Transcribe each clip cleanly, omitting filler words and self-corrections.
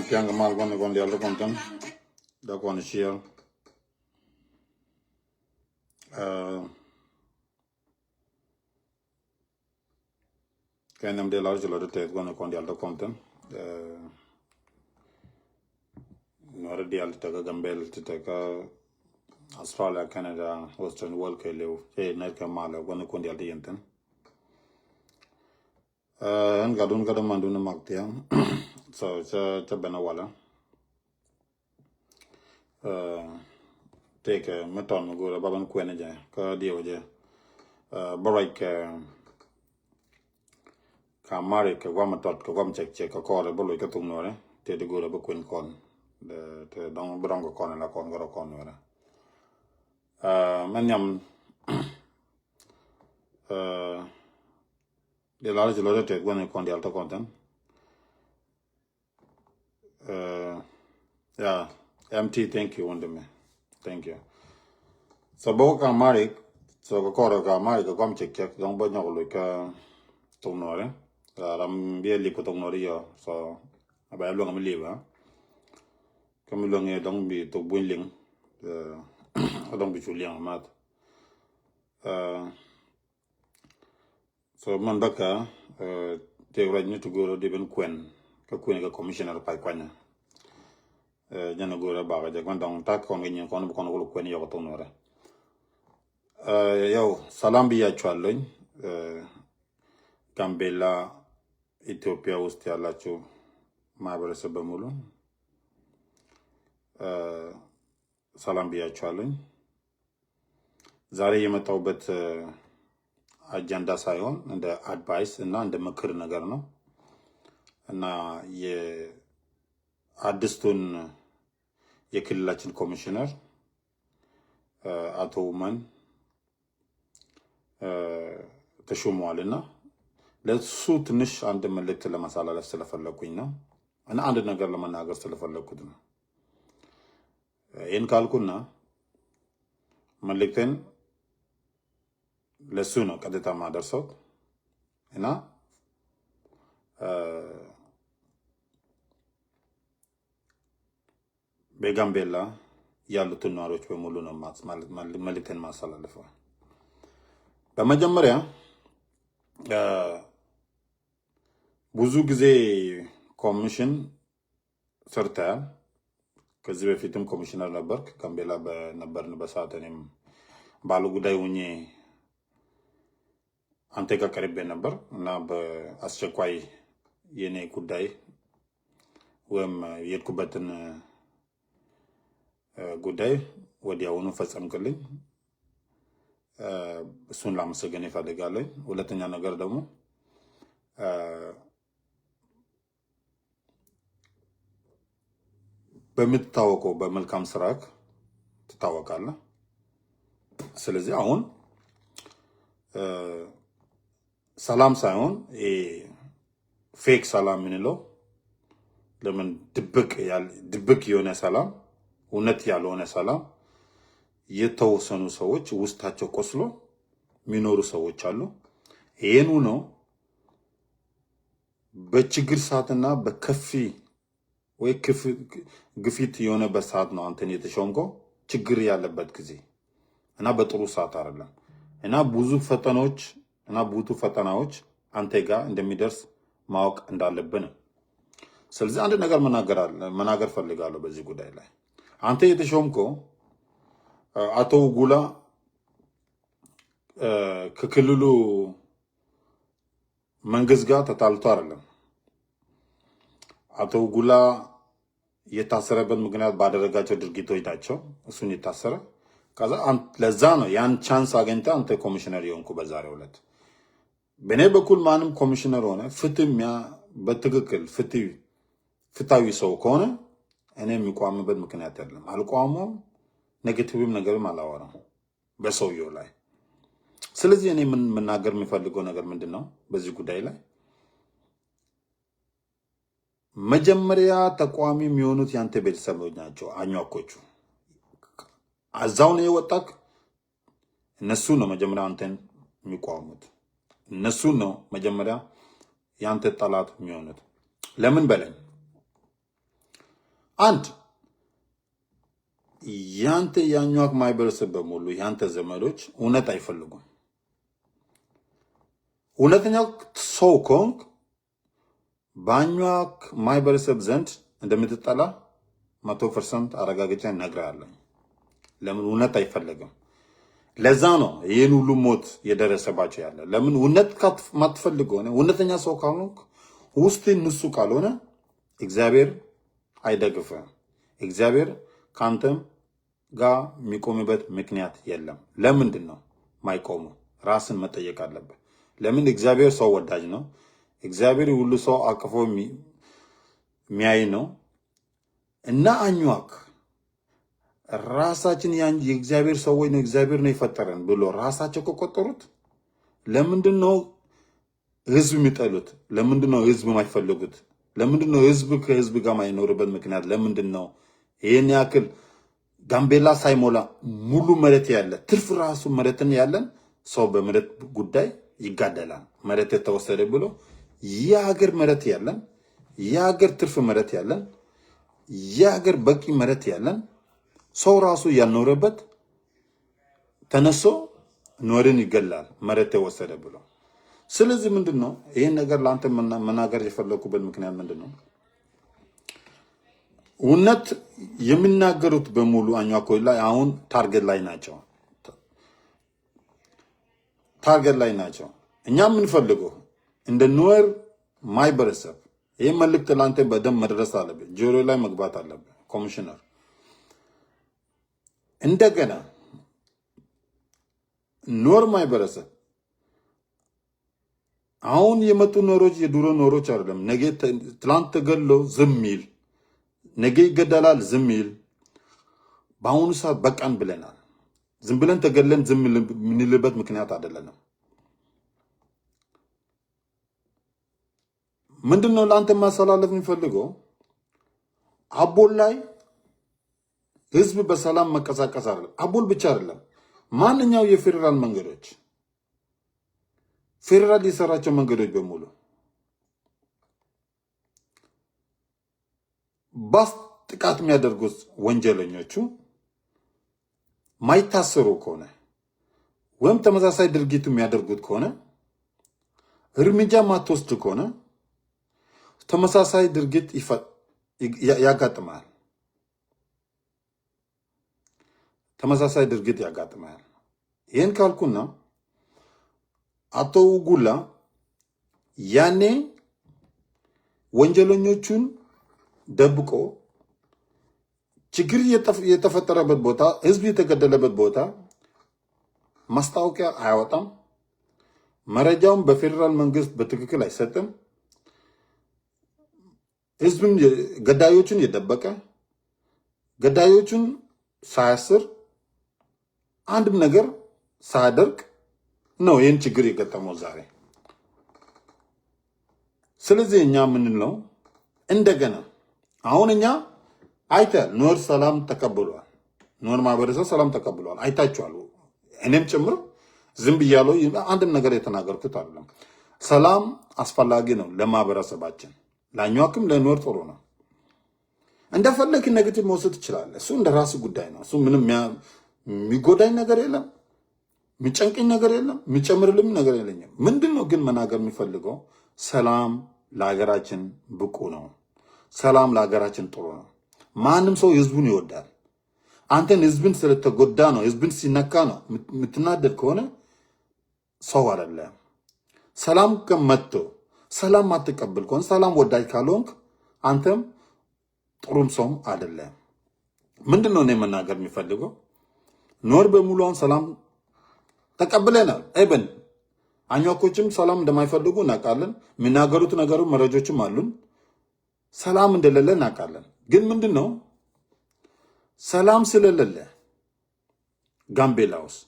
Piang mal gon gon dial konten da kon share. Kenam de large lo te gon kon dial konten. Nora dial te ka Gambel te ka Australia, Canada, Western World ke lew e ner ka mal gon kon dial yenten. En gadun kada mandu na maktia. So cha cha bena wala. Take meton go baban kwene ja ka dio ja. Barai ka ka mari ka gwam tot ka gwam chek chek ka kore bolo ka tung nore te de go ba kwen kon de te dong brong ko kon la kon goro kon nore. Men yam de la je lo te gwen kon dial to konten. Yeah, MT, thank you wondeme. Thank you. So bo ka mari so ko kore ka mari ka gwam chek chek dong bo nyok lo ka tung nore. Ram bie li ko tung nore yo. So aba lo ngam li ba. Kam lo nge dong bi to buin ling. Dong bi chu liang mat. So man baka te raj ni to goro de ben kwen ka kwen ka commissioner pa kwanya. Jana goro ba ga ja dong ta kon ngi kon kon ko kwen yo ko tung nore. Yo salam bi ya chwalon ጋምቤላ ኢትዮጵያ ውስጥ ያላችሁ ማህበረሰብ በሙሉ ሰላም ብያችኋለኝ። ዛሬ የመጣሁበት አጀንዳ ሳይሆን እንደ advice እና እንደ ምክር ነገር ነው እና የአዲስቱን የክልላችን ኮሚሽነር አቶ ውመን ተሾመዋል እና ለሱ ትንሽ አንድ መልእክት ለማሳላለፍ ስለፈለኩኝ ነው እና አንድ ነገር ለመናገር ስለፈለኩት ነው። ይህን ካልኩና መልእክቴን ለሱ ነው ቀጥታ ማደርሰው እና በጋምቤላ ያሉትን ነዋሪዎች በሙሉ ነው መልእክቴን ማስተላልፈው። በመጀመሪያ ብዙ ጊዜ ኮሚሽን ሰርተሃል። ከዚህ በፊትም ኮሚሽነር ነበርክ። ጋምቤላ በነበርንበት ሰዓት እኔም ባለ ጉዳይ ሆኜ አንተ ጋር ቀርቤ ነበር እና በአስቸኳይ የኔ ጉዳይ ወይም የሄድኩበትን ጉዳይ ወዲያውኑ ፈጸምክልኝ። እሱን ላመሰግን እፈልጋለሁ። ሁለተኛ ነገር ደግሞ በምትታወቀው በመልካም ስራክ ትታወቃለህ። ስለዚህ አሁን ሰላም ሳይሆን fake ሰላም የምንለው ለምን ድብቅ የሆነ ሰላም፣ እውነት ያልሆነ ሰላም የተወሰኑ ሰዎች ውስጣቸው ቆስሎ የሚኖሩ ሰዎች አሉ። ይህኑ ነው በችግር ሰዓትና በከፊ ወይ ግፊት የሆነበት ሰዓት ነው አንተን የተሾምከው ችግር ያለበት ጊዜ እና በጥሩ ሰዓት አይደለም እና ብዙ ፈተናዎች እና ብዙ ፈተናዎች አንተ ጋር እንደሚደርስ ማወቅ እንዳለብን። ስለዚህ አንድ ነገር መናገር ፈልጋለሁ በዚህ ጉዳይ ላይ። አንተ የተሾምከው አቶ ጉላ ከክልሉ መንግስት ጋር ተጣልቶ አይደለም። አቶ ጉላ የታሰረበት ምክንያት ባደረጋቸው ድርጊቶች ናቸው። እሱን የታሰረ ከዛ ለዛ ነው ያን chance አገኝተህ አንተ ኮሚሽነር የሆንኩ በዛሬው ዕለት። በእኔ በኩል ማንም ኮሚሽነር ሆነ ፍትህ በትክክል ፍትሃዊ ሰው ከሆነ እኔ የሚቋምበት ምክንያት የለም። አልቋሙም፣ negative ም ነገርም አላወራም በሰውየው ላይ። ስለዚህ እኔ ምን መናገር የሚፈልገው ነገር ምንድን ነው በዚህ ጉዳይ ላይ መጀመሪያ ተቋሚ የሚሆኑት ያንተ ቤተሰቦች ናቸው። አኟኮቹ አዛው ነው የወጣክ። እነሱ ነው መጀመሪያ አንተን የሚቋሙት። እነሱ ነው መጀመሪያ ያንተ ጠላት የሚሆኑት። ለምን በለኝ፣ አንድ ያንተ የአኟክ ማህበረሰብ በሙሉ ያንተ ዘመዶች እውነት አይፈልጉም። እውነተኛ ሰው ከሆንክ በአኟክ ማህበረሰብ ዘንድ እንደምትጠላ 100% አረጋግጬ እነግርሃለሁ። ለምን እውነት አይፈለግም? ለዛ ነው ይህን ሁሉ ሞት የደረሰባቸው ያለ። ለምን እውነት ማትፈልግ ሆነ እውነተኛ ሰው ካልሆንክ፣ ውስጥ ንጹህ ካልሆነ እግዚአብሔር አይደግፍም። እግዚአብሔር ከአንተም ጋር የሚቆምበት ምክንያት የለም። ለምንድን ነው ማይቆሙ? ራስን መጠየቅ አለብህ። ለምን እግዚአብሔር ሰው ወዳጅ ነው። እግዚአብሔር ሁሉ ሰው አቅፎ የሚያይ ነው እና አኟክ ራሳችን የእግዚአብሔር ሰዎች ነው፣ እግዚአብሔር ነው የፈጠረን ብሎ ራሳቸው ከቆጠሩት ለምንድን ነው ህዝብ የሚጠሉት? ለምንድን ነው ህዝብ የማይፈልጉት? ለምንድን ነው ህዝብ ከህዝብ ጋር የማይኖርበት ምክንያት ለምንድን ነው? ይህን ያክል ጋምቤላ ሳይሞላ ሙሉ መሬት ያለ፣ ትርፍ ራሱ መሬትን ያለን ሰው በመሬት ጉዳይ ይጋደላል። መሬት የተወሰደ ብሎ የሀገር መሬት ያለን፣ የሀገር ትርፍ መሬት ያለን፣ የሀገር በቂ መሬት ያለን፣ ሰው ራሱ ያልኖረበት ተነሶ ኑዌርን ይገላል መሬት ተወሰደ ብሎ። ስለዚህ ምንድን ነው ይህን ነገር ለአንተ መናገር የፈለኩበት ምክንያት ምንድን ነው? እውነት የሚናገሩት በሙሉ አኟኮች ላይ አሁን target ላይ ናቸው። Target ላይ ናቸው። እኛ የምንፈልገው እንደ ኑዌር ማህበረሰብ ይህ መልእክት ለአንተ በደንብ መድረስ አለብህ፣ ጆሮ ላይ መግባት አለብህ ኮሚሽነር። እንደገና ኑዌር ማህበረሰብ አሁን የመጡ ኑዌሮች የድሮ ኑዌሮች አይደለም። ነገ ትላንት ተገሎ ዝም ይል፣ ነገ ይገደላል ዝም ይል። በአሁኑ ሰዓት በቃን ብለናል። ዝም ብለን ተገለን ዝም የምንልበት ምክንያት አይደለንም። ምንድን ነው ለአንተ ማስተላለፍ የሚፈልገው? አቦል ላይ ህዝብ በሰላም መንቀሳቀስ አይደለም። አቦል ብቻ አይደለም፣ ማንኛው የፌዴራል መንገዶች፣ ፌዴራል የሰራቸው መንገዶች በሙሉ ባስ ጥቃት የሚያደርጉት ወንጀለኞቹ ማይታሰሩ ከሆነ ወይም ተመሳሳይ ድርጊቱ የሚያደርጉት ከሆነ፣ እርምጃ ማትወስድ ከሆነ ተመሳሳይ ድርጊት ያጋጥማል። ተመሳሳይ ድርጊት ያጋጥማል። ይህን ካልኩና አቶ ጉላ ያኔ ወንጀለኞቹን ደብቆ ችግር የተፈጠረበት ቦታ፣ ህዝብ የተገደለበት ቦታ ማስታወቂያ አያወጣም። መረጃውን በፌዴራል መንግስት በትክክል አይሰጥም። ህዝብን ገዳዮቹን የደበቀ፣ ገዳዮቹን ሳያስር፣ አንድም ነገር ሳያደርግ ነው ይህን ችግር የገጠመው ዛሬ። ስለዚህ እኛ የምንለው እንደገና አሁን እኛ አይተ ኑዌር ሰላም ተቀብሏል። ኑዌር ማህበረሰብ ሰላም ተቀብሏል። አይታችኋል። እኔም ጭምር ዝም ብያለሁ። አንድም ነገር የተናገርኩት አይደለም። ሰላም አስፈላጊ ነው ለማህበረሰባችን፣ ለአኟክም ለኑዌር ጥሩ ነው። እንደፈለግ negative መውሰድ ትችላለህ። እሱ እንደ ራሱ ጉዳይ ነው። እሱ ምንም የሚጎዳኝ ነገር የለም፣ የሚጨንቅኝ ነገር የለም፣ የሚጨምርልኝ ነገር የለኝም። ምንድን ነው ግን መናገር የሚፈልገው ሰላም ለሀገራችን ብቁ ነው። ሰላም ለሀገራችን ጥሩ ነው። ማንም ሰው ህዝቡን ይወዳል። አንተን ህዝብን ስለተጎዳ ነው፣ ህዝብን ሲነካ ነው የምትናደድ ከሆነ ሰው አይደለም። ሰላም ከመጥቶ ሰላም ማትቀበል ከሆነ፣ ሰላም ወዳጅ ካልሆንክ አንተም ጥሩም ሰውም አይደለም። ምንድን ነው እኔ መናገር የሚፈልገው? ኑዌር በሙሉ አሁን ሰላም ተቀብለናል። Even አኟኮችም ሰላም እንደማይፈልጉ እናውቃለን። የሚናገሩት ነገሩ መረጆችም አሉን። ሰላም እንደሌለ እናውቃለን። ግን ምንድን ነው ሰላም ስለሌለ ጋምቤላ ውስጥ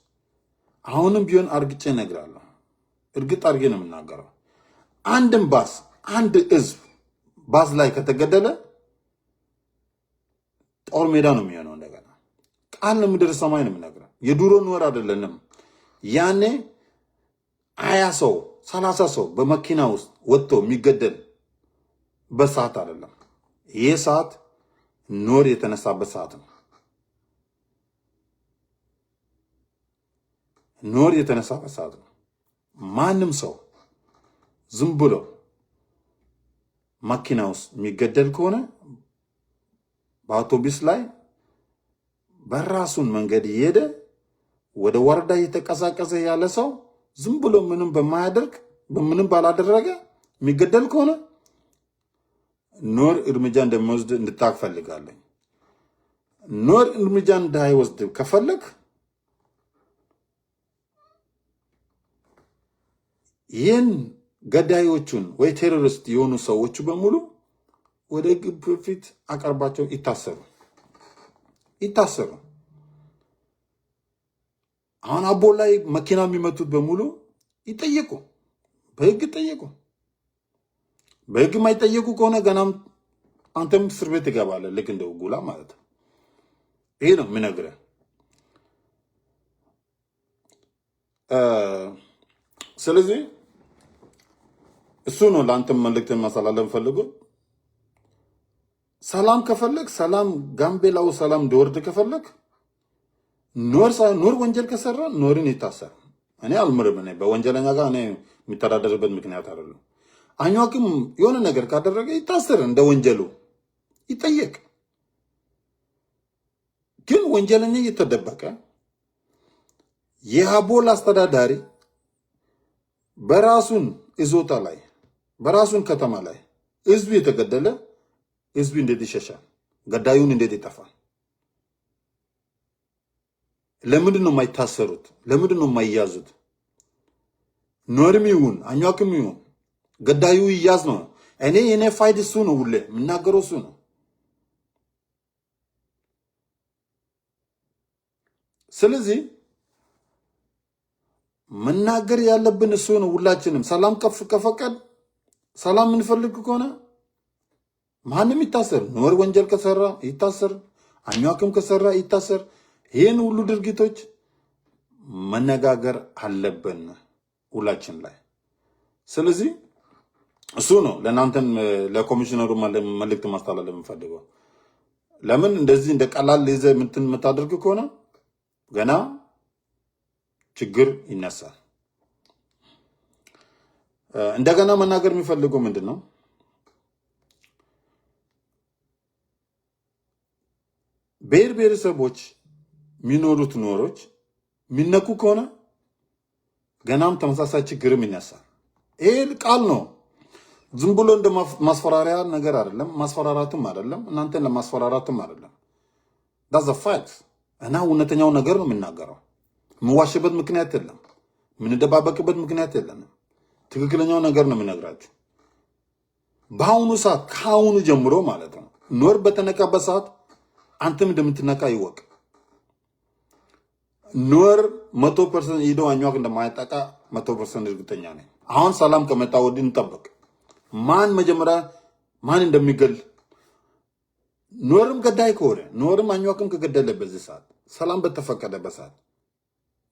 አሁንም ቢሆን አርግጬ እነግራለሁ። እርግጥ አድርጌ ነው የምናገረው። አንድም ባስ፣ አንድ ህዝብ ባስ ላይ ከተገደለ ጦር ሜዳ ነው የሚሆነው። እንደገና ቃል ነው ምድር ሰማይ ነው የምነግረው። የድሮ ኑዌር አይደለንም። ያኔ 20 ሰው፣ 30 ሰው በመኪና ውስጥ ወጥቶ የሚገደል በሰዓት አይደለም። ይህ ሰዓት ኑዌር የተነሳበት ሰዓት ነው። ኑዌር የተነሳበት ሰዓት ነው። ማንም ሰው ዝም ብሎ መኪና ውስጥ የሚገደል ከሆነ፣ በአውቶቡስ ላይ በራሱን መንገድ እየሄደ ወደ ወረዳ እየተንቀሳቀሰ ያለ ሰው ዝም ብሎ ምንም በማያደርግ፣ ምንም ባላደረገ የሚገደል ከሆነ ኑዌር እርምጃ እንደሚወስድ እንድታቅ ፈልጋለኝ። ኑዌር እርምጃ እንዳይወስድ ከፈለግ ይህን ገዳዮቹን ወይ terrorist የሆኑ ሰዎቹ በሙሉ ወደ ሕግ ፊት አቀርባቸው፣ ይታሰሩ ይታሰሩ። አሁን አቦ ላይ መኪና የሚመቱት በሙሉ ይጠየቁ፣ በህግ ይጠየቁ። በህግ የማይጠየቁ ከሆነ ገናም አንተም እስር ቤት ትገባለህ፣ ልክ እንደ ጉላ ማለት ነው። ይሄ ነው የምነግርህ። ስለዚህ እሱ ነው ለአንተም መልእክት ማስተላለፍ ፈልጎ። ሰላም ከፈለግ፣ ሰላም ጋምቤላው ሰላም እንዲወርድ ከፈለግ፣ ኑዌር ወንጀል ከሰራ ኑዌርን ይታሰር። እኔ አልምርም። እኔ በወንጀለኛ ጋር እኔ የሚተዳደርበት ምክንያት አይደለም። አኟክም የሆነ ነገር ካደረገ ይታሰር፣ እንደ ወንጀሉ ይጠየቅ። ግን ወንጀለኛ እየተደበቀ የአቦል አስተዳዳሪ በራሱን ይዞታ ላይ፣ በራሱን ከተማ ላይ ህዝቡ የተገደለ፣ ህዝቡ እንዴት ይሸሻል? ገዳዩን እንዴት ይጠፋል? ለምንድን ነው የማይታሰሩት? ለምንድን ነው የማይያዙት? ኑዌርም ይሁን አኟክም ይሁን ገዳዩ ይያዝ ነው። እኔ የኔ fight እሱ ነው፣ ሁሌ የምናገረው እሱ ነው። ስለዚህ መናገር ያለብን እሱ ነው። ሁላችንም ሰላም ከፍ ከፈቀድ ሰላም የምንፈልግ ከሆነ ማንም ይታሰር። ኑዌር ወንጀል ከሰራ ይታሰር፣ አኟክም ከሰራ ይታሰር። ይህን ሁሉ ድርጊቶች መነጋገር አለብን ሁላችን ላይ። ስለዚህ እሱ ነው ለእናንተም ለኮሚሽነሩ መልእክት ማስተላለፍ የምፈልገው። ለምን እንደዚህ እንደ ቀላል ይዘህ ምንትን የምታደርግ ከሆነ ገና ችግር ይነሳል። እንደገና መናገር የሚፈልገው ምንድን ነው? ብሔር ብሔረሰቦች የሚኖሩት ኑዌሮች የሚነኩ ከሆነ ገናም ተመሳሳይ ችግርም ይነሳል። ይሄ ቃል ነው። ዝም ብሎ እንደ ማስፈራሪያ ነገር አይደለም። ማስፈራራትም አይደለም። እናንተን ለማስፈራራትም አይደለም። That's a fact እና እውነተኛው ነገር ነው የምናገረው። የምዋሽበት ምክንያት የለም። የምንደባበቅበት ምክንያት የለንም። ትክክለኛው ነገር ነው የምነግራችሁ። በአሁኑ ሰዓት ከአሁኑ ጀምሮ ማለት ነው፣ ኑዌር በተነካበት ሰዓት አንተም እንደምትነካ ይወቅ። ኑዌር 100% ሂዶ አኟክ እንደማያጠቃ 100% እርግጠኛ ነኝ። አሁን ሰላም ከመጣ ወዲህ እንጠብቅ። ማን መጀመሪያ ማን እንደሚገል፣ ኑዌርም ገዳይ ከሆነ፣ ኑዌርም አኟክም ከገደለ በዚህ ሰዓት ሰላም በተፈቀደበት ሰዓት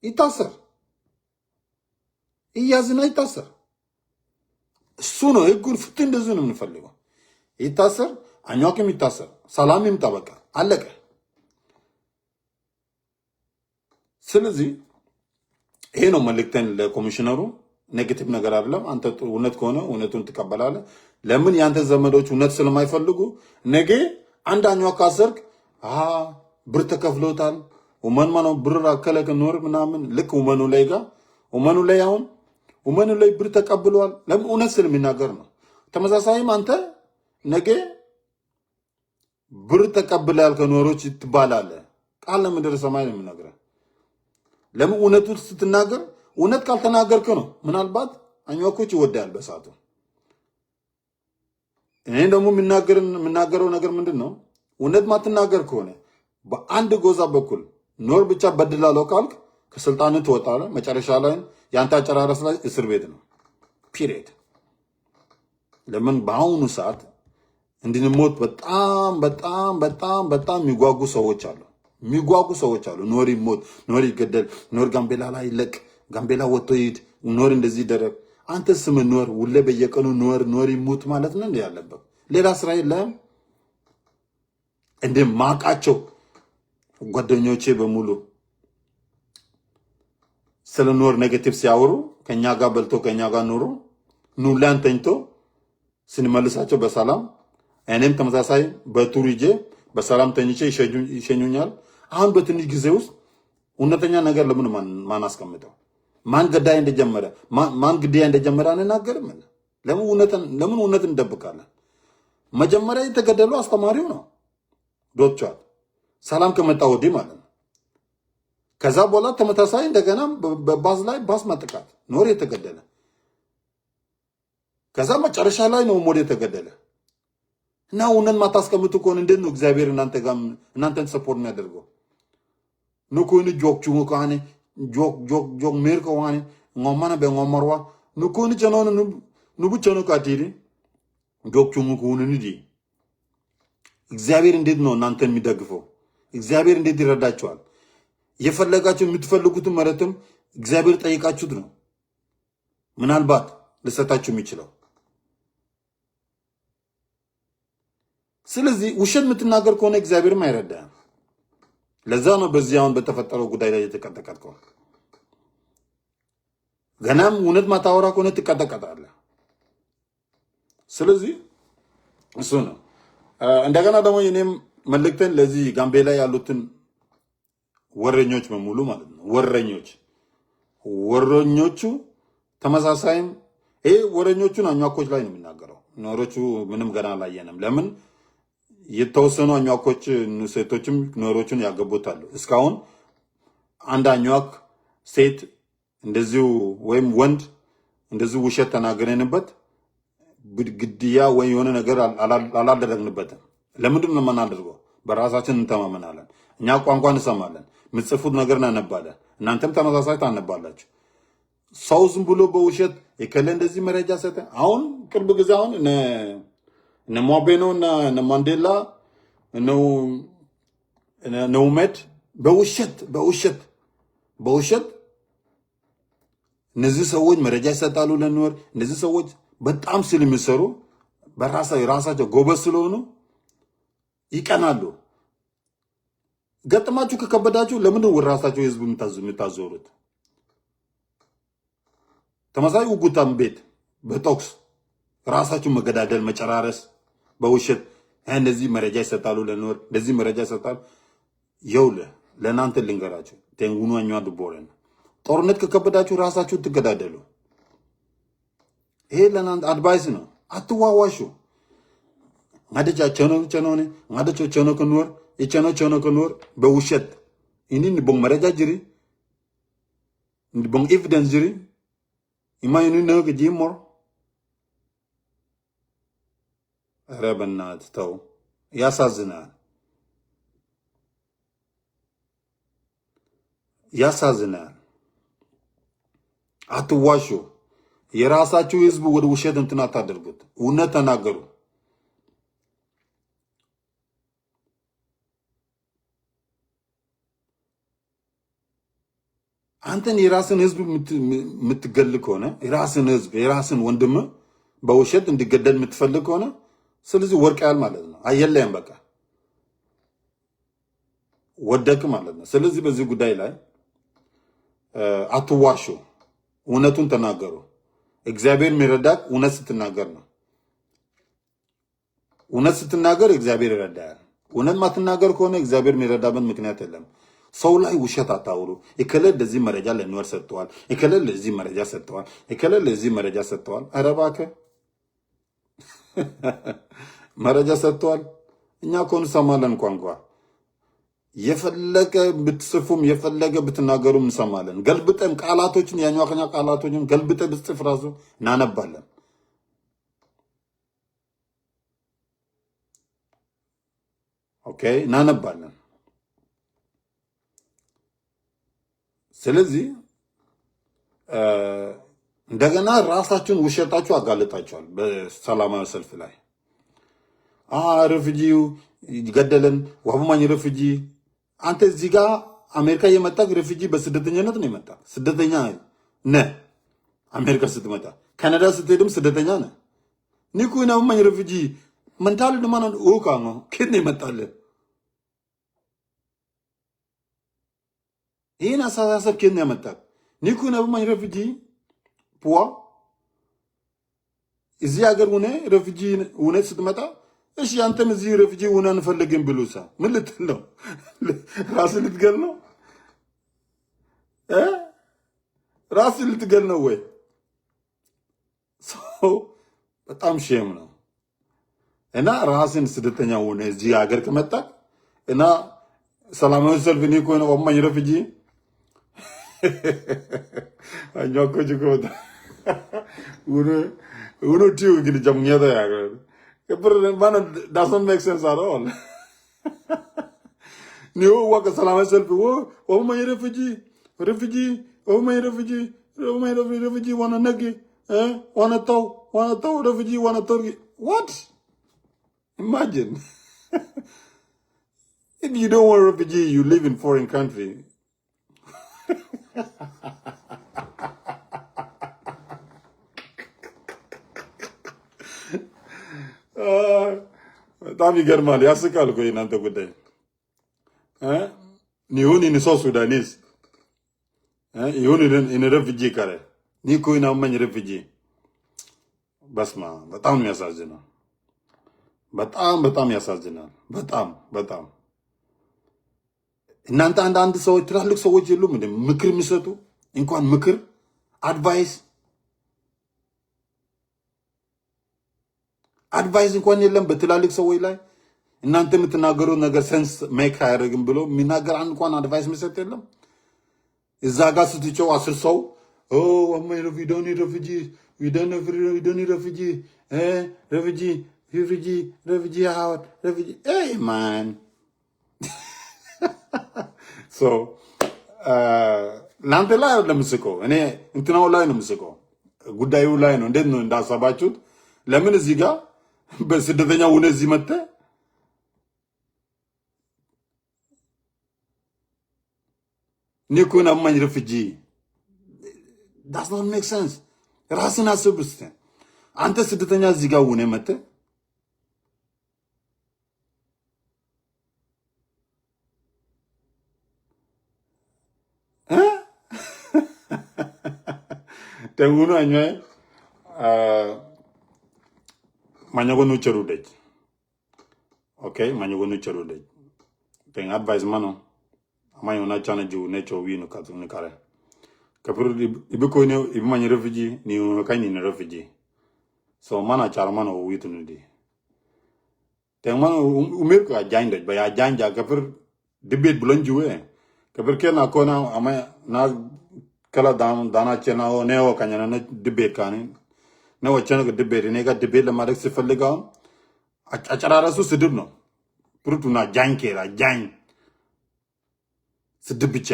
ይታሰር፣ ይያዝና ይታሰር። እሱ ነው ህጉን፣ ፍትህ እንደዚህ ነው የምንፈልገው። ይታሰር፣ አኟክም ይታሰር፣ ሰላም ይምጣ። በቃ አለቀ። ስለዚህ ይሄ ነው መልእክተን ለኮሚሽነሩ። Negative ነገር አይደለም። አንተ እውነት ከሆነ እውነቱን ትቀበላለህ። ለምን የአንተ ዘመዶች እውነት ስለማይፈልጉ ነገ አንድ አኟክ ካሰርክ ብር ተከፍሎታል፣ ውመን ማነው ብር አከለከ ኖር ምናምን፣ ልክ ውመኑ ላይ ጋር ውመኑ ላይ አሁን ውመኑ ላይ ብር ተቀብሏል። ለምን? እውነት ስለሚናገር ነው። ተመሳሳይም አንተ ነገ ብር ተቀብለሃል ከኑዌሮች ትባላለህ። ቃል ለምድር ሰማይ ነው የምነግርህ። ለምን? እውነቱን ስትናገር፣ እውነት ካልተናገርክ ነው ምናልባት አኟኮች ይወዳል በሰዓቱ። እኔ ደግሞ የምናገረው ነገር ምንድን ነው? እውነት ማትናገር ከሆነ በአንድ ጎዛ በኩል ኑዌር ብቻ በድላለሁ ካልክ ከስልጣን ትወጣለህ። መጨረሻ ላይ የአንተ አጨራረስ ላይ እስር ቤት ነው። Period። ለምን? በአሁኑ ሰዓት እንድንሞት በጣም በጣም በጣም በጣም የሚጓጉ ሰዎች አሉ። የሚጓጉ ሰዎች አሉ። ኑዌር ይሞት፣ ኑዌር ይገደል፣ ኑዌር ጋምቤላ ላይ ይለቅ፣ ጋምቤላ ወጥቶ ይሂድ፣ ኑዌር እንደዚህ ይደረግ። አንተ ስም ኑዌር፣ ሁሌ በየቀኑ ኑዌር ኑዌር ይሙት ማለት ነው እንዲ ያለበት፣ ሌላ ስራ የለም። እንደ ማቃቸው ጓደኞቼ በሙሉ ስለ ኑዌር negative ሲያወሩ ከኛ ጋር በልቶ ከኛ ጋር ኑሮ ኑላን ተኝቶ ስንመልሳቸው በሰላም፣ እኔም ተመሳሳይ በ tour ይዤ በሰላም ተኝቼ ይሸኙኛል። አሁን በትንሽ ጊዜ ውስጥ እውነተኛ ነገር ለምን ማን አስቀምጠው? ማን ገዳይ እንደጀመረ፣ ማን ግድያ እንደጀመረ አንናገርም? ለምን እውነት እንደብቃለን? መጀመሪያ የተገደለው አስተማሪው ነው። ዶክተር ሰላም ከመጣ ወዲህ ማለት ነው። ከዛ በኋላ ተመሳሳይ እንደገና በባስ ላይ ባስ ማጥቃት ኑዌር የተገደለ፣ ከዛ መጨረሻ ላይ ነው ሞዴ የተገደለ። እና እውነት ማታስቀምጡ ከሆነ እንዴት ነው እግዚአብሔር እናንተ ጋር እናንተን support የሚያደርገው? ንኩን ጆክ ቹሙ ካኔ ጆክ ጆክ ጆክ ሜር ከዋኔ ngommana be ngomorwa nukuni chano nubu chano katiri ጆክ ቹሙ ኩን ንዲ እግዚአብሔር እንዴት ነው እናንተን የሚደግፈው? እግዚአብሔር እንዴት ይረዳችኋል? የፈለጋችሁ የምትፈልጉትን መሬትም እግዚአብሔር ጠይቃችሁት ነው ምናልባት ልሰጣችሁ የሚችለው። ስለዚህ ውሸት የምትናገር ከሆነ እግዚአብሔርም አይረዳህም። ለዛ ነው በዚህ አሁን በተፈጠረው ጉዳይ ላይ የተቀጠቀጥከው። ገናም እውነት ማታወራ ከሆነ ትቀጠቀጣለህ። ስለዚህ እሱ ነው። እንደገና ደግሞ የኔም መልእክትን ለዚህ ጋምቤላ ያሉትን ወረኞች በሙሉ ማለት ነው። ወረኞቹ ተመሳሳይም ይሄ ወረኞቹን አኟኮች ላይ ነው የሚናገረው። ኑዌሮቹ ምንም ገና አላየንም። ለምን የተወሰኑ አኟኮች ሴቶችም ኑዌሮቹን ያገቡታሉ። እስካሁን አንድ አኟክ ሴት እንደዚሁ ወይም ወንድ እንደዚሁ ውሸት ተናግረንበት ግድያ ወይ የሆነ ነገር አላደረግንበትም። ለምንድን ነው የማናደርገው? በራሳችን እንተማመናለን። እኛ ቋንቋ እንሰማለን፣ የምትጽፉት ነገር እናነባለን። እናንተም ተመሳሳይ ታነባላችሁ። ሰው ዝም ብሎ በውሸት የከለ እንደዚህ መረጃ ሰጠ። አሁን ቅርብ ጊዜ አሁን እነ ሟቤኖ እነ ማንዴላ እነ ውመድ በውሸት በውሸት በውሸት እነዚህ ሰዎች መረጃ ይሰጣሉ ለኑዌር። እነዚህ ሰዎች በጣም ስለሚሰሩ በራሳቸው ጎበዝ ስለሆኑ ይቀናሉ። ገጥማችሁ ከከበዳችሁ ለምንድን ወደ ራሳቸው ህዝብ የምታዞሩት? ተመሳሳይ ውጉታም ቤት በተኩስ ራሳችሁ መገዳደል፣ መጨራረስ በውሸት እንደዚህ መረጃ ይሰጣሉ ለኑዌር፣ እንደዚህ መረጃ ይሰጣሉ። ይኸውልህ ለእናንተ ልንገራችሁ፣ ቴንጉኑ አኛ ድቦረን ጦርነት ከከበዳችሁ ራሳችሁ ትገዳደሉ። ይሄ ለእናንተ advice ነው። አትዋዋሹ። ማደቻ ቸኖ ቸኖ ማደቾ ቸኖ ከኑዌር የቸኖ ቸኖ ከኑዌር በውሸት እኒ ቦን መረጃ ጅሪ ቦን evidence ጅሪ ኢማይኑ ነው ጂሞር። ኧረ በእናትህ ተው፣ ያሳዝናል፣ ያሳዝናል። አትዋሹ። የራሳችሁ ህዝብ ወደ ውሸት እንትን አታደርጉት። እውነት ተናገሩ። አንተን የራስን ህዝብ የምትገል ከሆነ፣ የራስን ህዝብ የራስን ወንድም በውሸት እንዲገደል የምትፈልግ ከሆነ ስለዚህ ወርቅ ያህል ማለት ነው። አየለህም፣ በቃ ወደቅ ማለት ነው። ስለዚህ በዚህ ጉዳይ ላይ አትዋሹ፣ እውነቱን ተናገሩ። እግዚአብሔር የሚረዳህ እውነት ስትናገር ነው። እውነት ስትናገር እግዚአብሔር ይረዳሃል። እውነት ማትናገር ከሆነ እግዚአብሔር የሚረዳበት ምክንያት የለም። ሰው ላይ ውሸት አታውሩ። እከሌ ለዚህ መረጃ ለኑዌር ሰጥተዋል፣ እከሌ ለዚህ መረጃ ሰጥተዋል፣ እከሌ ለዚህ መረጃ ሰጥተዋል። ኧረ እባክህ መረጃ ሰጥተዋል። እኛ እኮ እንሰማለን ቋንቋ የፈለገ ብትጽፉም የፈለገ ብትናገሩም እንሰማለን። ገልብጠም ቃላቶችን የአኟክኛ ቃላቶችን ገልብጠ ብትጽፍ ራሱ እናነባለን። Okay እናነባለን። ስለዚህ እንደገና ራሳችሁን ውሸታችሁ አጋልጣችኋል። በሰላማዊ ሰልፍ ላይ Refugee ው ገደለን ዋቡማኝ refugee። አንተ እዚህ ጋር አሜሪካ የመጣ refugee በስደተኛነት ነው የመጣ፣ ስደተኛ ነህ። አሜሪካ ስትመጣ፣ ካናዳ ስትሄድም ስደተኛ ነህ። ኒኩ ናቡማኝ refugee መንታል ድማና ኦካ ነው ከየት ነው የመጣልህ? ይህን አስተሳሰብ ከየት ነው ያመጣት? ኒኩን አብማኝ refugee ፑዋ እዚህ ሀገር ሆነ refugee ሆነ ስትመጣ፣ እሺ አንተም እዚህ refugee ሆነ አንፈልግም ብሉሳ ምን ልትል ነው? ራስን ልትገል ነው? ራስን ልትገል ነው ወይ? ሰው በጣም shame ነው። እና ራስን ስደተኛ ሆነ እዚህ ሀገር ከመጣ እና ሰላማዊ ሰልፍ እኔ እኮ ነው አማኝ refugee anyako jiko uno uno tiu gini jamngeda ya. But man, doesn't make sense at all. Ni wo waka salama selfie wo wo my refugee, refugee, oh my refugee, oh my refugee wana nagi wana taw, wana taw refugee wana torgi. What? Imagine. If you don't want refugee, you live in foreign country. በጣም ይገርማል፣ ያስቃል እኮ የእናንተ ጉዳይ። ኒሁን in South Sudanese ይሁን in refugee ካለ ኒኮ ኢናመኝ refugee። በስማ በጣም ነው የሚያሳዝነው። በጣም በጣም ያሳዝናል። በጣም በጣም። እናንተ አንዳንድ ሰዎች፣ ትላልቅ ሰዎች የሉም እንደ ምክር የሚሰጡ? እንኳን ምክር advice እንኳን የለም በትላልቅ ሰዎች ላይ። እናንተ የምትናገሩት ነገር sense make አያደርግም ብሎ የሚናገር አንድ እንኳን advice የሚሰጥ የለም። እዛ ጋር ስትጮው 10 ሰው refugee, refugee, refugee, refugee out, refugee man. So ለአንተ ላይ አይደለም የምስቀው፣ እኔ እንትናው ላይ ነው የምስቀው፣ ጉዳዩ ላይ ነው። እንዴት ነው እንዳሰባችሁት? ለምን እዚህ ጋር በስደተኛ ሆነ እዚህ መጥተህ ኒኩን አማኝ refugee? Does not make sense። ራስን አስብ እስኪ። አንተ ስደተኛ እዚህ ጋር ሆነ መጥተህ እ tenguno anywe manyago nu cheru dej. Okay, manyago nu cheru dej. Ten advice mano amanyo na chana ju ne cho wi no katu ne kare kapuru ibi ko ne ibi manyi refugee ni kai ni refugee. So mana char mano wi tunu di ten mano umir ko jan dej ba ya jan ja kapur debate bulan juwe kapur ke na ko na ama na kala dan dana chena o ne o kanya na debate kani ne o chena ko debate ne ka debate ለማድረግ ሲፈልግ አሁን አጨራረሱ ስድብ ነው። ፕሩቱና ጃንኬራ ጃኝ ስድብ ብቻ።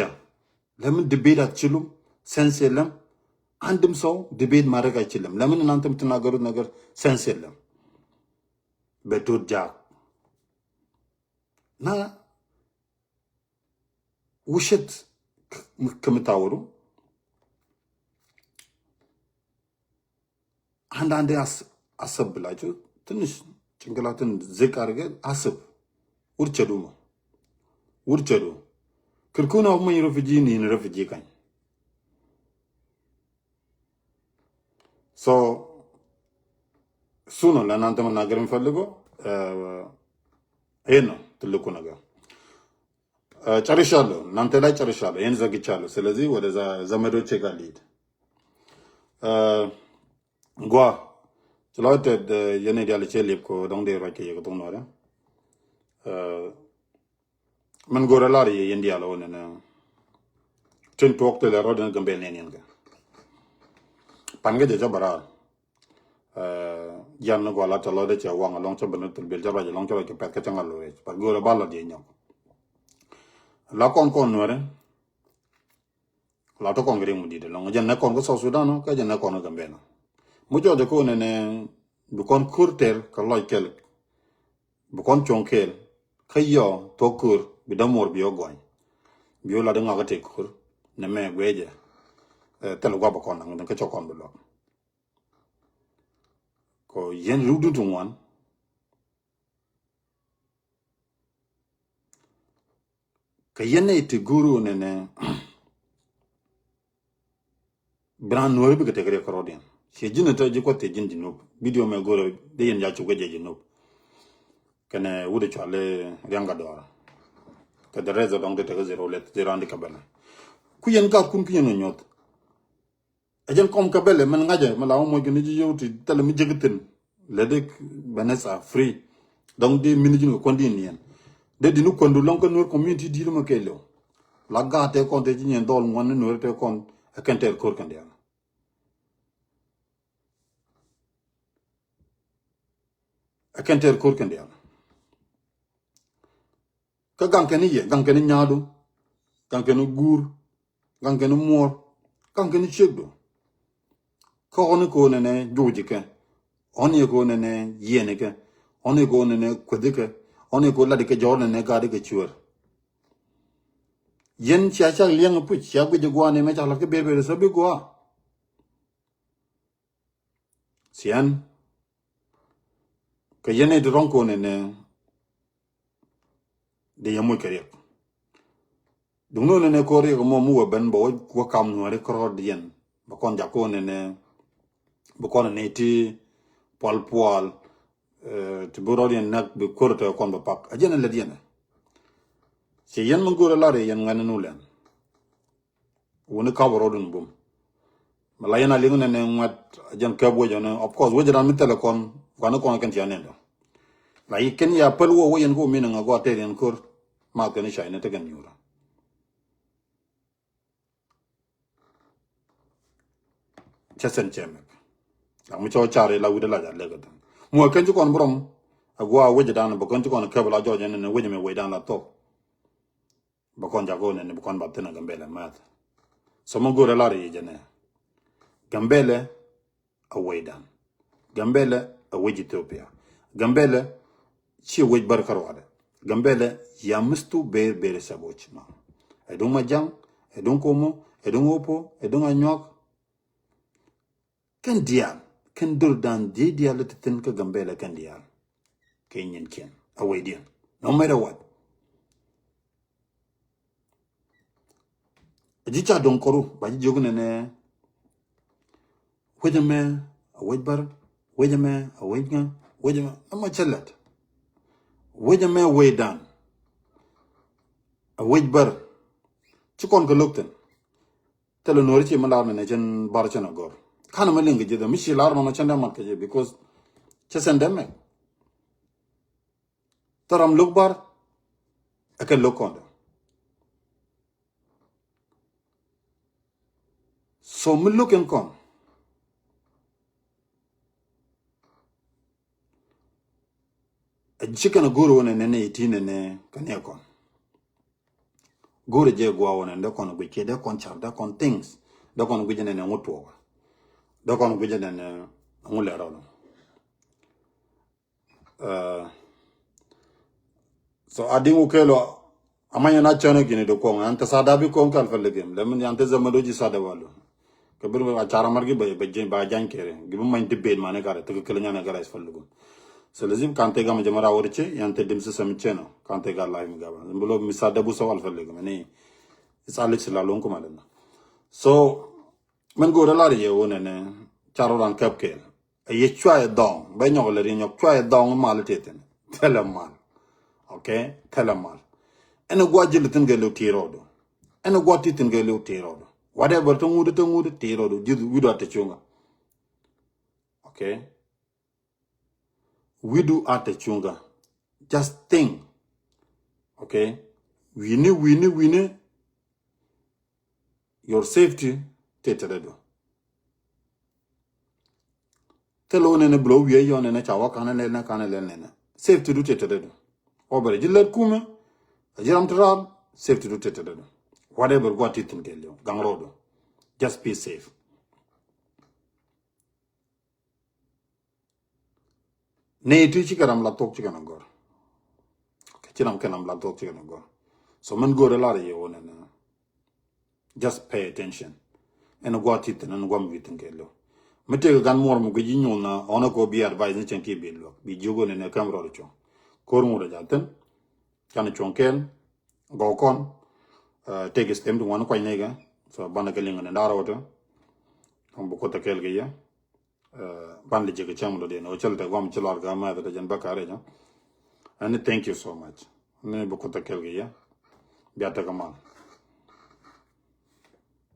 ለምን debate አትችሉም? Sense የለም። አንድም ሰው debate ማድረግ አይችልም። ለምን እናንተ የምትናገሩት ነገር sense የለም። በዶጃ እና ውሸት ከምታወሩ አንዳንዴ አሰብ ብላችሁ ትንሽ ጭንቅላትን ዝቅ አድርገህ አስብ። ውርቸዱ ነው ውርቸዱ ክርኩን አብመኝ refugee ኒን refugee ካኝ። So እሱ ነው ለእናንተ መናገር የሚፈልገው። ይህን ነው ትልቁ ነገር። ጨርሻለሁ። እናንተ ላይ ጨርሻለሁ። ይህን ዘግቻለሁ። ስለዚህ ወደ ዘመዶቼ ጋር ልሂድ። ጓ ስላወተ የኔ ዲያለቼ ሌብኮ ዶንዴ ራኬ የቅጡም ነው። من gorelari yendi ala wona na tin tuok te le roden gambe ne nyen ga pange de jabara yan no gola ta lo de che wang long cha ban tul bel jaba long cha ke pet ka changa lo re par gora bala de nyok la kon kon no re la to kon gre mu di de long jan na kon ko South Sudan no ka jan na kon gambe no mu jo de ko ne ne bu kon kurter ka loy kel bu kon chonkel kayo to kur bidamor biyo goy biyo la de ngaga te kur ne me gweje te lo gwa kon nang ke chokon lo ko yen rudu tungwan ka yen ne te guru ne ne Bran nori bi ke tegre korodian. Se jin to ji ko te jin dinop. Video me gore de yen ja chugo je jinop. Kene wude chale rianga dora. Ke de rezo dong de tege zero let zero andi kabela. Ku yen ka kun ku yen nyot. Ajen kom kabele men ngaje mala mo gni ji yewti tele mi jegten. Ledek benesa free. Donc de minijin ko kondi nien. De dinu kondu lon ko nor community di ma kelo. La gate kon te jin dol ngon nor te kon akenter kor kan dia. Akenter kor kan dia. Ka gankeni ye, gankeni nyaadu, gankeni gur, gankeni mor, gankeni chegdo. Ka oni ko nene joji ke, oni ko nene yene ke, oni ko nene kwede ke, oni ko ladi ke jor nene gadi ke chuer. Yen chia chia liang pu chia gwe gwa ne me cha la ke bebe so bi gwa. Sian ke yene de ron ko nene de yamu kariek. Dung no nene ko ri mo mu ben bo ko kam no ri kro dien. Ba kon ja ko nene bo kon ne ti pol pol ti buro dien nak bi korto kon ba pak. Ajene le dien. Se yen mun gore lare yen ngane nulen. Woni ka boro dun bum. Mala yen ali ngene ngat ajen ke bo jone of course wo jiran mi telekon ko no kon kan tiane do. La yiken ya pel wo yen ko min nga go te yen kor ma ko ni shayne te gan yura. Chesen chemek. La mu cho chare la wude la ja le gatan. Mu ken kon brom agwa wo jidan bo kon kon ke bla jo jene ne wo me we dan la to. Bakon jago ne bakon batena gambele mat. So mo gore lari jene. Gambele awaidan. Gambele awaj Ethiopia. Gambele chi wej barkarwade. Gambele yamistu ber ber saboch ma. Edung majang, edung komo, edung opo, edung anyok. Ken dial, ken durdan di dial teten ka gambele ken dial. Kenyan ken awaidian. No matter what. Jicha don koru ba ji jogu nene wejeme awejbar wejeme awejga wejeme amma chellat wejeme wedan awejbar chikon ko lokten tele nori chi malar ne chen bar chen gor kana malinga je da mishi lar ma chen da mat ke because chesen demme taram lokbar akel lokon. So me looking kon. A chicken a guru and an 18 and a kon. Guru je go on and the con which the con char the con things. The con which and a wood. The con which and a mulero. So I didn't ukelo. Amanya na chana gini do kong anta sadabi kong kalfal game. Lemon ante zamadoji sadawalo. Kabir achara margi ba jan kere gibu man debate mane kare to kelenya na kare isfallugo so lazim kante ga majamara worche yante dimse samcheno kante ga live ga ba bulo misadabu sawal fallugo mane isalik lalon ko malena so man go relari ye wona ne charo ran kapkel ye chwa dong ba nyog le ri nyog chwa dong mal teten telemal okay telemal ene gwa jilitin ga lo tirodo ene gwa titin ga lo tirodo whatever to ngude tirodo jidu widu ate chunga. Okay, widu ate chunga. Just think. Okay, wini your safety teteredo telo ne blow wi yo ne chawa kana ne kana le ne safety du teteredo obere jillet kume ajiram trab safety du teteredo. Whatever got it in Gelio, Gangrodo. Just be safe. Ne tu chikaram la tok chikan gor. Okay, chiram kanam la tok chikan gor. So man go relare ye one na. Just pay attention. And got it and go with Gelio. Mete gan mor mu gji nyona ona ko bi advice ni chen ki bi lo. Bi jogo ne ne kamro ro chon. Kor mu ro jaten. Kan chonkel go kon. Take a stem to one quite nega, so Banakaling and Daroto. हम बुको तकेल गया ban de jege cham lo de no chal te gwam chilor ga ma de jan bakare ja. And thank you so much. Ne buko takel gaya. Biata kaman.